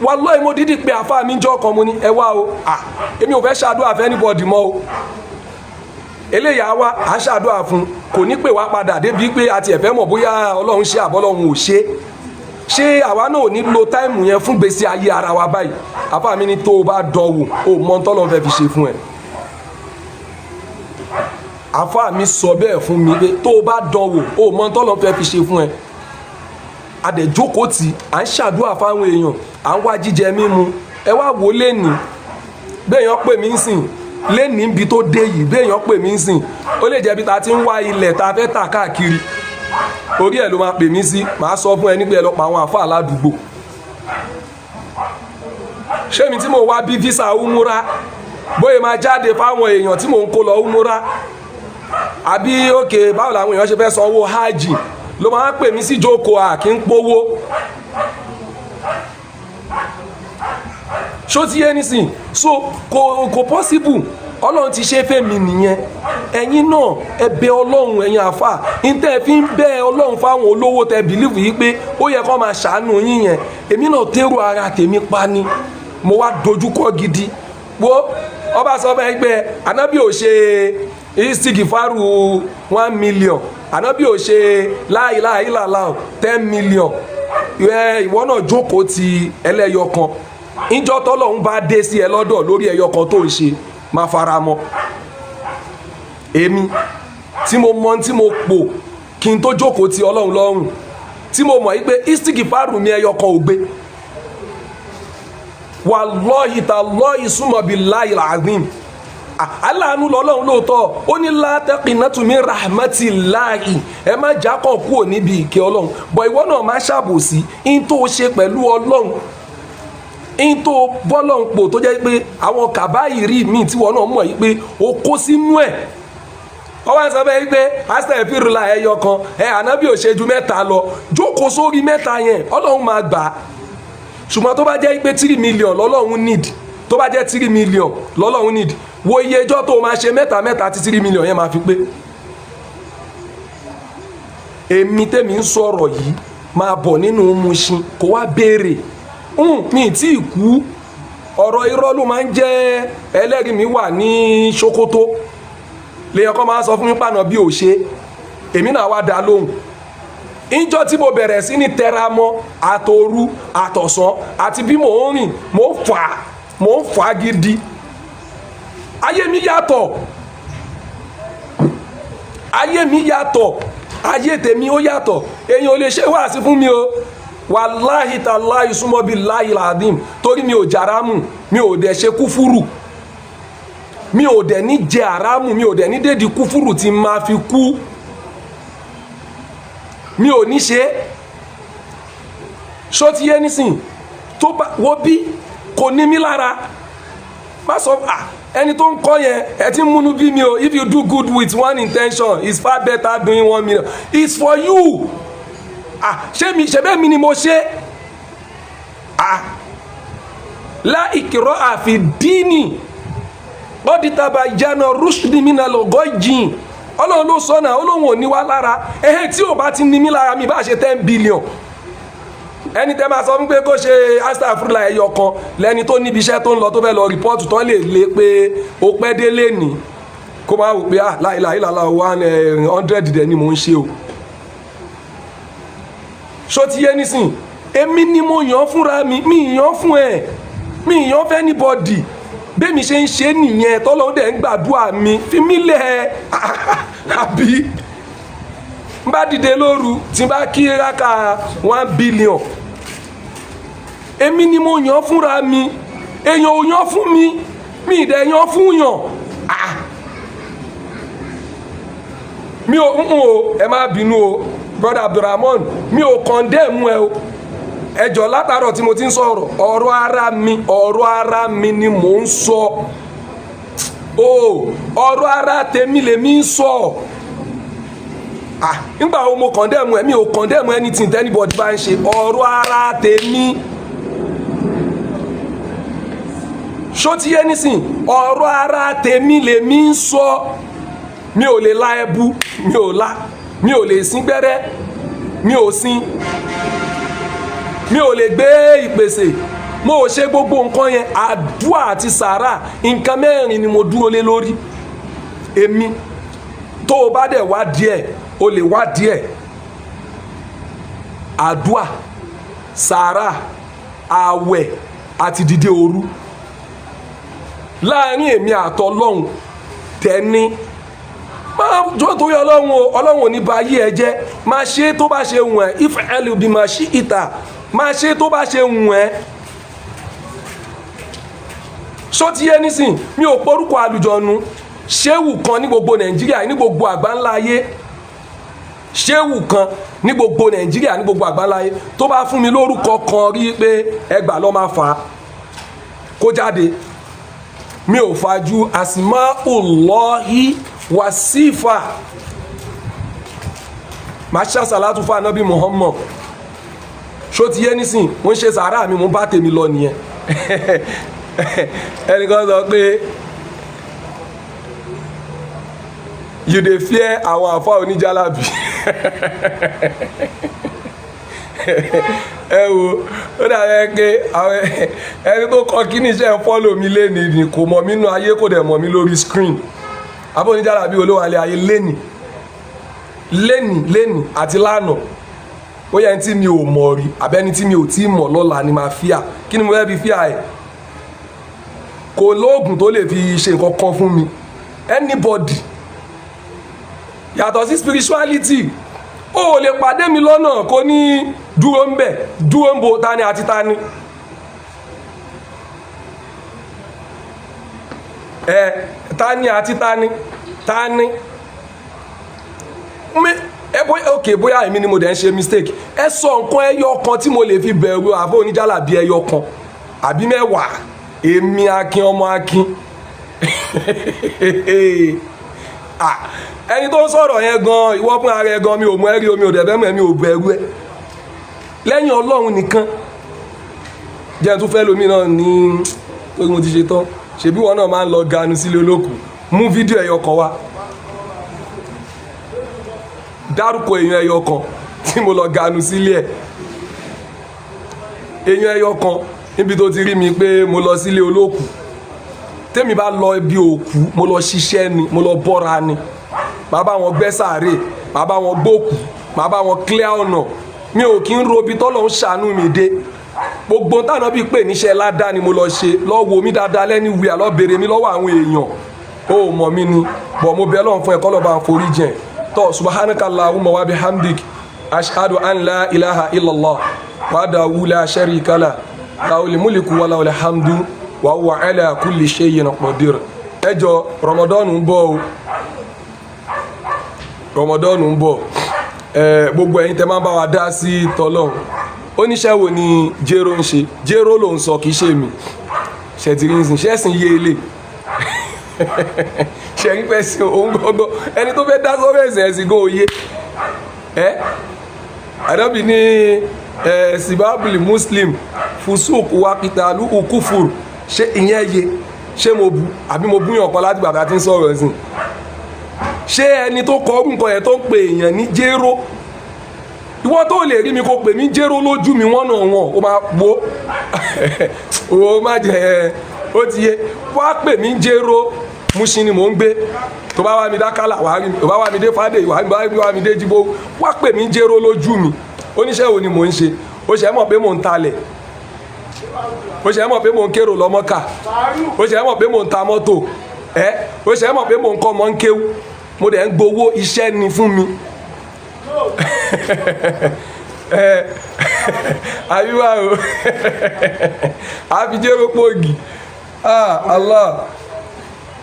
S1: Wallahi, mo dídì pé àfa mi jọ́ kan, mo ní ẹ wá o. À, èmi ò fẹ́ ṣàdúrà fẹ́ anybody mọ́ o. Eléyà wa à ń ṣàdúrà fún, kò ní pè wá padà débi pé a ti ẹ̀fẹ́ mọ̀ bóyá Ọlọ́run ṣe àbọ́lọ́run ò ṣe. Ṣé àwa náà ò ní lo time yẹn fún gbèsè ayé ara wa báyìí? Àfa mi ní tó o bá dánwò, o mọ tọ́lọ́run fẹ́ fi ṣe fún ẹ. Àfa mi sọ bẹ́ẹ̀ fún mi pé tó o bá dánwò, o mọ tọ́lọ́run fẹ́ fi ṣe fún ẹ. Adẹ̀jókòó tí à ń ṣàdúrà fáwọn èèyàn, à ń wá jíjẹ mímu. Ẹ wá wò lẹ́nìí, béèyàn pè mí ń sìn lẹ́nìí níbi tó dé yìí, béèyàn pè mí ń sìn, ó lè jẹ́ bí ta ti ń wá ilẹ̀ ta fẹ́ tà káàkiri, orí ẹ̀ ló máa pè mí sí. Màá sọ fún ẹ nígbà ẹ lọ pa àwọn àfáà ládùúgbò. Ṣé mi tí mo wá bí visa umura bóyá máa jáde fáwọn èèyàn tí mò ń kó lọ umura, àbí òkè báwo làwọn èèyàn ṣe fẹ́ sanwó hajj, ló máa ń pè mí sí jókòó à kí n pówó. Ṣó ti yé nísìn? So kò possible. Ọlọ́run ti ṣe fẹ́mi nìyẹn. Ẹ̀yin náà, ẹ bẹ Ọlọ́run. Ẹ̀yin àfà ntẹ́ ẹ fi ń bẹ Ọlọ́run fáwọn olówó tẹ believe yìí pé ó yẹ kó máa ṣàánú yín yẹn, èmi náà tẹ́rù ara tèmi pa ni mo wá dojúkọ gidi. Wo ọba sọ fún ẹ pé Ànábì ò ṣe istigifaru 1 million, Ànábì ò ṣe la ilaha illallah 10 million. Ìwọ náà jókòó ti ẹlẹ́yọ kan. Ìjọ tọ́lọ́hún bá dé sí ẹ lọ́dọ̀ lórí ẹyọ kan tó ń ṣe, máa fara mọ́. Èmi tí mo mọ tí mo pò kí n tó jókòó ti Ọlọ́run lọ́rùn, tí mo mọ̀ yí pé istigifaru mi ẹyọ kan ò gbé, wallahi tallahi summa billahi alazim. Aláàánú lọ́lọ́run lóòótọ́. Ó ní la taqnatu min rahmatillahi, ẹ má jákàn kúrò níbi ìkẹ́ Ọlọ́run. Bọ̀ ìwọ náà má ṣàbòsí in tó ṣe pẹ̀lú Ọlọ́run, in tó bọ́lọ́run pò, tó jẹ́ pé àwọn kàbáyìrí míì tí wọ́n náà mọ̀ yìí pé o kó sínú ẹ̀. Wọ́n wá sọ bẹ́ẹ̀ pé astaghfirullah ẹyọ kan ẹ, Ànábì ò ṣe ju mẹ́ta lọ. Jókòó sórí mẹ́ta yẹn, Ọlọ́run máa gbà á. Ṣùgbọ́n tó bá jẹ́ pé 3 million lọ́lọ́run need, tó bá jẹ́ 3 million lọ́lọ́run need, wo iye ẹjọ́ tó máa ṣe mẹ́ta mẹ́ta tí 3 million yẹn máa fi pé. Èmi tèmi ń sọ̀rọ̀ yìí, máa bọ̀ nínú Mushin kó wá béèrè. Mi tí ì kú. Ọ̀rọ̀ irọ́ ló máa ń jẹ́. Ẹlẹ́rìí mi wà ní Sokoto. Lèèyàn kan máa sọ fún mi pàànà bí ò ṣe, èmi náà wá dá lóhùn. Ìjọ tí mo bẹ̀rẹ̀ sí ní tẹra mọ́ àtòru àtọ̀sán àti bí mò ń rìn, mò ń fà á gidi. Ayé mi yàtọ̀, ayé mi yàtọ̀, ayé tèmi ó yàtọ̀. Èèyàn ò lè ṣe wáàsí fún mi o. Wàláhì tàláhì súnmọ́ bíi láhì làdìm, torí mi ò jàrámù, mi ò dẹ̀ ṣe kúfúrù, mi ò dẹ̀ ní jẹ àrámù, mi ò dẹ̀ ní dédi kúfúrù tí máa fi kú. Mi ò ní ṣe é. Ṣó ti yé nísìn? Tó bá wo bí kò ní mí lára, má sọ ah ẹni tó ń kọ́ yẹn, ẹ ti ń múnú bí mi o. If you do good with one intention, it's far better doing 1 million. It's for you. Ah, ṣé mi ṣe bẹ́ẹ̀ mi ni mo ṣe. Ah, la ikraha fi dini qad tabayyana rushdi minal ghayyi. Ọlọ́run ló sọ náà, Ọlọ́run ò ní wá lára. Ẹ̀hẹ́, tí ò bá ti ní mí lára, mi bá ṣe 10 billion. Ẹni tẹ́ máa sọ fún pé kó ṣe astafurla ẹyọ kan lẹ́ni tó níbi iṣẹ́ tó ń lọ, tó fẹ́ lọ report tán, lè lé pé ó pẹ́ délé ní, kó máa wò pé ah, láìláìlàlá 100 dẹ̀ ni mò ń ṣe o. Ṣó ti yé nísìn? Èmi ni mo yàn fúnra mi, mi yàn fún ẹ, mi yàn fẹ́ anybody. Bẹ́ẹ̀mi ṣe ń ṣe nìyẹn, tọ́lọ́hún dẹ̀ ń gbàdúrà mi. Fi mí lẹ̀. Àbí n bá dìde lóru, tí n bá kí rákà 1 billion, èmi ni mo yàn fúnra mi. Èèyàn ò yàn fún mi, mi ì dẹ̀ yàn fún yàn. Ah, mi ò ń o, ẹ má bínú o, Brother Abdulrahman, mi ò condemn ẹ o. Ẹjọ́, látàárọ̀ tí mo ti ń sọ̀rọ̀, ọ̀rọ̀ ara mi, ọ̀rọ̀ ara mi ni mò ń sọ o. Ọ̀rọ̀ ara tèmi lèmi ń sọ. Ah, nígbà wo mo condemn ẹ? Mi ò condemn anything anybody bá ń ṣe. Ọ̀rọ̀ ara tèmi, ṣó ti yé nísìn? Ọ̀rọ̀ ara tèmi lèmi ń sọ. Mi ò lè la ẹbu, mi ò la, mi ò lè sín gbẹ́rẹ́, mi ò sín, mi ò lè gbé ìpèsè, mo ò ṣe gbogbo nǹkan yẹn. Àdúà àti sàárà, nǹkan mẹ́rin ni mo dúró lé lórí. Èmi tó o bá dẹ̀ wá díẹ̀, o lè wá díẹ̀. Àdúà, sàárà, àwẹ̀ àti dídé òru láàrin èmi àtọlọ́hun tẹ́ni. Máa jọ torí Ọlọ́run o, Ọlọ́run ò ní ba ayé ẹ jẹ́. Máa ṣe tó bá ṣe wùn ẹ́. If ẹlù bí máa ṣí ìta, máa ṣe tó bá ṣe wùn ẹ́. Ṣó ti yé nísìn? Mi ò porúkọ àlùjọ̀nù ṣéwù kan ní gbogbo Nàìjíríà, ní gbogbo àgbáńlá ayé. Ṣéwù kan ní gbogbo Nàìjíríà, ní gbogbo àgbáńlá ayé, tó bá fún mi lórúkọ kan rí pé ẹgbàá lọ́ máa fà á kó jáde, mi ò fajú àsìmọ́ wàsífà. Máa ṣàṣàlátù fún Anabi Muhammad. Ṣó ti yé nísìn? Mo ń ṣe sàárà mi, mo bá tèmi lọ nìyẹn. Ẹnìkan sọ pé you dey fear àwọn àfa oníjàlábì. Ẹ wo, ó dàbí pé àwọn ẹni tó kọ kíní iṣẹ́ ń follow mi lénìí ni kò mọ̀ mí nínú ayé, kò dẹ̀ mọ̀ mí lórí screen. Àbọ̀ oníjàlábì olówó alẹ́ ayé lénìí, lénìí, lénìí àti lánàá, ó yẹ ẹni tí mi ò mọ̀ rí àbẹ́ni tí mi ò tí mọ̀ lọ́la ni máa fíà. Kí ni mo fẹ́ fi fíà ẹ̀? Kò lóògùn tó lè fi ṣe nǹkan kan fún mi, anybody, yàtọ̀ sí spirituality. Ó lè pàdé mi lọ́nà kó ní dúró ń bẹ̀, dúró ń bo tani àti tani. Ẹ tani àti tani tani mi ẹ bóyá, ok, bóyá èmi ni mo dẹ̀ ń ṣe mistake. Ẹ sọ nǹkan ẹyọ kan tí mo lè fi bẹ̀rù àbó oníjàlá bí ẹyọ kan àbí mẹ́wàá. Èmi Akin, ọmọ Akin. Ẹni tó ń sọ̀rọ̀ yẹn gan, ìwọ fún ara ẹ gan, mi ò mọ ẹ rí, omi ò dẹ̀ fẹ́ mọ̀ ẹ́, mi ò bẹ̀rù ẹ lẹ́yìn Ọlọ́run nìkan. Jẹ́ tún fẹ́ lómi náà ní torí mo ti ṣe tán. Ṣebí wọn náà máa ń lọ ganu sílé olókùú? Mú fídíò ẹyọ kan wá, dárúkọ èèyàn ẹyọ kan tí mo lọ ganu sílé ẹ, èèyàn ẹyọ kan níbi tó ti rí mi pé mo lọ sílé olókùú. Tèmi bá lọ ibi òkú, mo lọ ṣiṣẹ́ ni, mo lọ bọ́ra ni. Màá bá wọn gbẹ́ sàárè, màá bá wọn gbókù, màá bá wọn clear ọ̀nà. Mi ò kí ń ro ibi tọ́lọ̀ ń ṣàánú mi dé. Gbogbo táwọn bí pè níṣẹ́ ládàá ni mo lọ ṣe. Lọ wo mi dáadáa lẹ́ni wíyà, lọ béèrè mi lọ́wọ́ àwọn èèyàn. Ó mọ̀ mí ni bọ̀, mo bẹ̀ Ọlọ́run fún ẹ, kọ́ lọ́ọ́ bá ń forí jìn. Tọ́ subhanaka Allahumma wa bihamdik, ashhadu an la ilaha illallah wahdahu la sharika lah, lahul mulku wa lahul hamdu wa huwa ala kulli shay'in qadir. Ẹ jọ, Ramadan ń bọ̀ o, Ramadan ń bọ̀. Ẹ gbogbo ẹ̀yin tẹ́ máa ń bá wa dá sí tọ́lọ́hún, oníṣẹ́ wo ni jéró ń ṣe? Jéró ló ń sọ, kì í ṣe mi. Ṣètìrí ń sìn ṣẹ́sìn yé ilé ṣẹ̀rí pẹ́ sí òun gbọ́gbọ́. Ẹni tó fẹ́ dá sọ́rọ̀ ẹ̀sìn, ẹ̀sìn gan òye ẹ́. Ànábì ní ẹ̀ sibabuli muslim fusuk wakitalu ukufur. Ṣé ìyẹn yé? Ṣé mo bu àbí mo búyàn kan láti gbàgbà tí ń sọ̀rọ̀ ẹ̀sìn? Ṣé ẹni tó kọ orúkọ yẹn tó ń pè èèyàn ní jéró, ìwọ tó lè rí mi kó pè mí jéró lójú mi, wọ́n náà wọ́n ó máa wo ó má jẹ ó ti yé. Wá pè mí jéró, Mushin ni mò ń gbé. Tó bá wá mi dákàlà, wá rí mi. Tó bá wá mi dé fàdé, wá mi dé jíbó. Wá pè mí jéró lójú mi. Oníṣẹ́ wo ni mò ń ṣe? Ó ṣe é mọ̀ pé mò ń talẹ̀, ó ṣe é mọ̀ pé mò ń kérò lọ́mọ́kà, ó ṣe é mọ̀ pé mò ń ta mọ́tò ẹ́, ó ṣe é mọ̀ pé mò ń kọ́ ọmọ ń kéwú, mo dẹ̀ ń gbowó, iṣẹ́ ni fún mi. Ẹ àbíwá o, àfijérò pògì. Ah Allah,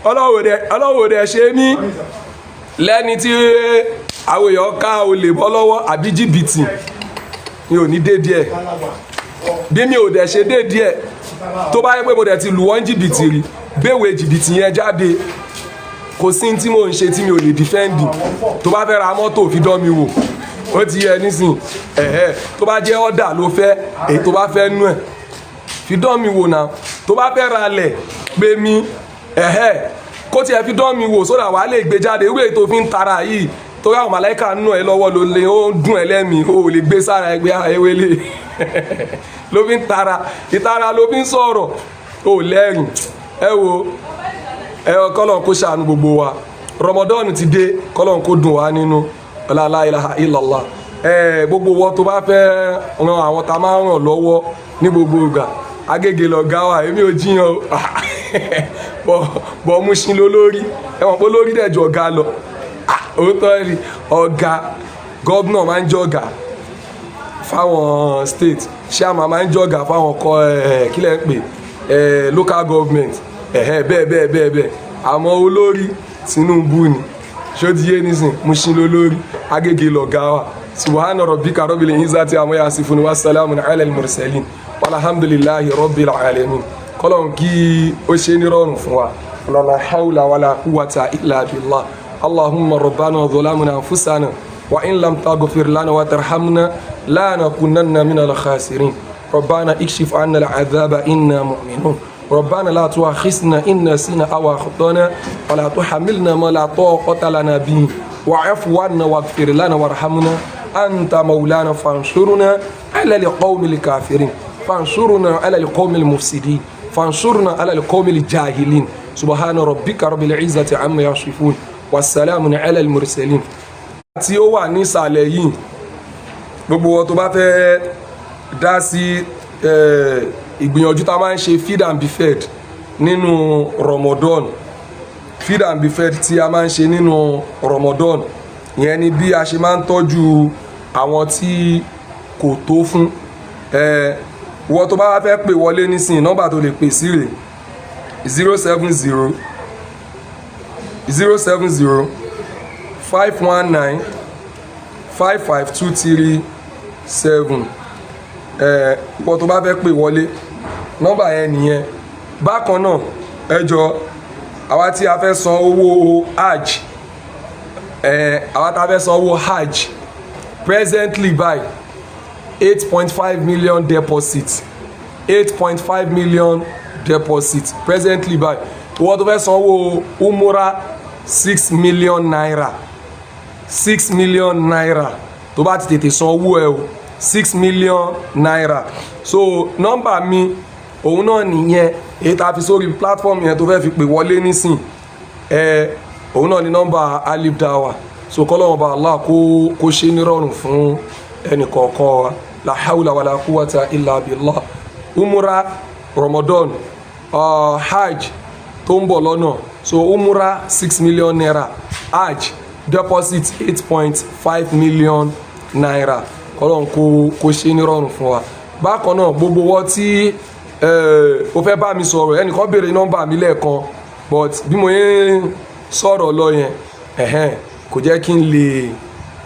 S1: ọlọ́wọ́ rẹ̀ ṣe mí lẹ́ni tí àwọn èèyàn ká olè bọ́ lọ́wọ́ àbí jìbìtì. Mi ò ní dé díẹ̀ bí mi ò dẹ̀ ṣe dé díẹ̀. Tó bá yẹ pé mo dẹ̀ ti lù wọ́n jìbìtì rí, gbéwèé jìbìtì yẹn jáde. Kò sí tí mò ń ṣe tí mi ò lè defend. Tó bá fẹ́ ra mọ́tò, fi dán mi wò. Ó ti yẹ nísìn. Ẹ̀hẹ́, tó bá jẹ́ ọ̀dà ló fẹ́, èyí tó bá fẹ́ nú ẹ̀, fi dán mi wò náà. Tó bá fẹ́ ra lẹ̀, gbé mi. Ẹ̀hẹ́, kó tiẹ̀ fi dán mi wò sódà wàá lè gbé jáde. Irú èyí tó fi ń tara yìí, torí àwọn màláìka nù ẹ lọ́wọ́ ló lè, ó ń dùn ẹ lẹ́mìí, ó lè gbé sára ẹgbẹ́ ewélé ló fi ń tara, ìtara ló fi ń sọ̀rọ̀, ó lẹ́rìn. Ẹ wo, ẹ kọ́lọ̀ kó ṣàánú gbogbo wa. Ramadan ti dé, kọ́lọ̀ kó dùn wá nínú. La ilaha illallah. Ẹ gbogbo wọn tó bá fẹ́ ran àwọn tá a máa ń ràn lọ́wọ́ ní gbogbo ìgbà, Agége lọ̀gá wa. Èmi ò jiyàn o, bọ̀ Mushin lólórí. Ẹ mọ̀ pé lórí dẹ̀ ju ọ̀gá lọ. Òótọ́ ni, ọ̀gá governor máa ń jọ̀gá fáwọn state, chairman máa ń jọ̀gá fáwọn kọ́ ẹ̀, kílẹ̀ ń pè ẹ̀, local government, ẹ̀hẹ́, bẹ́ẹ̀ bẹ́ẹ̀ bẹ́ẹ̀ bẹ́ẹ̀. Àmọ́ olórí Tinubu ni. Ṣó ti yé nísìn? Mushin lólórí, Agége lọ̀gá wa. Subhana rabbika rabbil izzati amma yasifun wa salamun ala al-mursalin walhamdulillahi rabbil alamin. Kọ́lọ́n kí ó ṣe ní rọrùn fún wa. La hawla wala quwwata illa billah. Allahumma rabbana zalamna anfusana wa in lam taghfir lana wa tarhamna lanakunanna minal khasirin. Rabbana ikshif anna al-'adhaba inna mu'minun. ربنا لا تؤاخذنا إن نسينا أو أخطأنا ولا تحملنا ما لا طاقة لنا به واعف عنا واغفر لنا وارحمنا أنت مولانا فانصرنا على القوم الكافرين، فانصرنا على القوم المفسدين، فانصرنا على القوم الجاهلين. سبحان ربك رب العزة عما يصفون والسلام على المرسلين. Tí ó wà ní ìsàlẹ̀ yìí, gbogbo wọn tó bá fẹ́ dá sí ìgbìyànjú tá a máa ń ṣe, feed and be fed nínú Ramadan, feed and be fed tí a máa ń ṣe nínú Ramadan, ìyẹn ni bí a ṣe máa ń tọ́jú àwọn tí kò tó fún wọ́n. Tó bá wá fẹ́ pè wọlé nísìnyí, nọ́mbà tó lè pè sí rè: 070 070 519 55237. Wọ́n tó bá fẹ́ pè wọlé, nọ́mbà yẹn nìyẹn. Bákan náà, ẹ jọ, àwa tí a fẹ́ san owó hajj, àwa tá a fẹ́ san owó hajj, presently by 8.5 million deposit, 8.5 million deposit presently by. Wọ́n tó fẹ́ san owó umura, ₦6 million, ₦6 million. Tó bá ti tètè san owó ẹ o, ₦6 million. So nọ́mbà mi òun náà nìyẹn, èyí tá a fi sórí platform yẹn tó fẹ́ fi pè wọlé nísìn ẹ, òun náà ni nọ́mbà Alif Dawa. So kọ́lọ́wọ́n bá Allah kó ṣe nírọ̀rùn fún ẹnì kọ̀ọ̀kan wa. La hawla wala quwwata illa billah. Umura Ramadan, hajj tó ń bọ̀ lọ́nà. So umura, ₦6 million, hajj deposit ₦8.5 million. Kọ́lọ́n kó ṣe nírọ̀rùn fún wa. Bákan náà, gbogbo wọ́n tí o fẹ́ bá mi sọ̀rọ̀, ẹnìkan béèrè nọ́mbà mi lẹ́ẹ̀kan, but bí mo yẹn sọ̀rọ̀ lọ yẹn, ẹ̀hẹ́n, kò jẹ́ kí n lè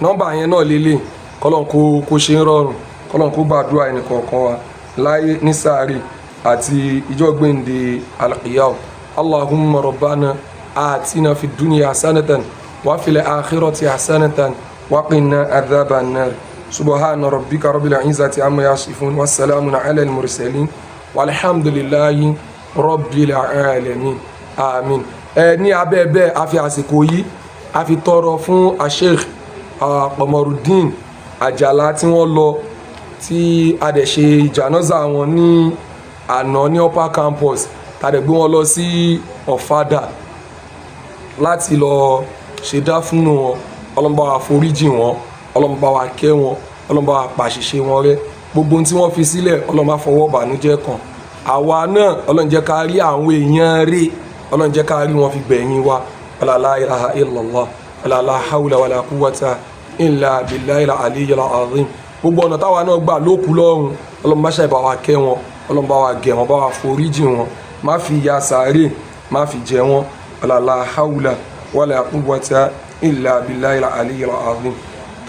S1: nọ́mbà yẹn náà lélẹ̀. Kọ́lọ́n kó ṣe ń rọrùn, kọ́lọ́n kó gbàdúrà ẹnì kọ̀ọ̀kan wa láyé ní sáré àti ìjọ gbẹ̀ǹde alqiyam. Allahumma rabbana atina fi dunya hasanatan wa fil akhirati hasanatan wa qina adhaban nar. Subhana rabbika rabbil izzati amma yasifun wa salamun ala al mursalin walhamdulillahi rabbil alamin, amin. Ẹ ní abẹ́ bẹ́ẹ̀, a fi àsìkò yìí a fi tọrọ fún Sheikh Qamarudin Àjàlá tí wọ́n lọ, tí a dẹ̀ ṣe jànáza wọn ní àná ní upper campus, tá a dẹ̀ gbé wọn lọ sí Ọ̀fadà láti lọ ṣe dáfúnú wọn. Ọlọ́run bá wa foríjì wọn, Ọlọ́run bá wa kẹ́ wọn. Ọlọ́run bá wa pa àṣìṣe wọn rẹ́. Gbogbo ohun tí wọ́n fi sílẹ̀, Ọlọ́run má fọwọ́ bànújẹ́ kàn àwa náà. Ọlọ́run jẹ́ ká rí àwọn èèyàn rí, Ọlọ́run jẹ́ ká rí wọn fi gbẹ̀yìn wa. Wala la ilaha illallah, wala la hawla wala quwwata illa billahi al-aliyyil azim. Gbogbo ọ̀nà táwa náà gbà lókù lọ́run, Ọlọ́run má ṣe bá wa kẹ́ wọn, Ọlọ́run bá wa gẹ̀ wọn, bá wa foríjì wọn, má fi ya sàárè, má fi jẹ wọn. Wala la hawla wala quwwata illa billahi al-aliyyil azim.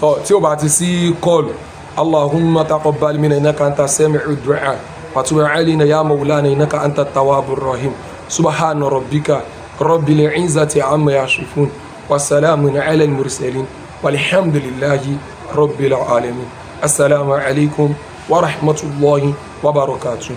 S1: Tọ́ tí ó bá ti sí call, اللهم تقبل منا إنك أنت سميع الدعاء وتب علينا يا مولانا إنك أنت التواب الرحيم. سبحان ربك رب العزة عما يصفون وسلام على المرسلين والحمد لله رب العالمين. السلام عليكم ورحمة الله وبركاته.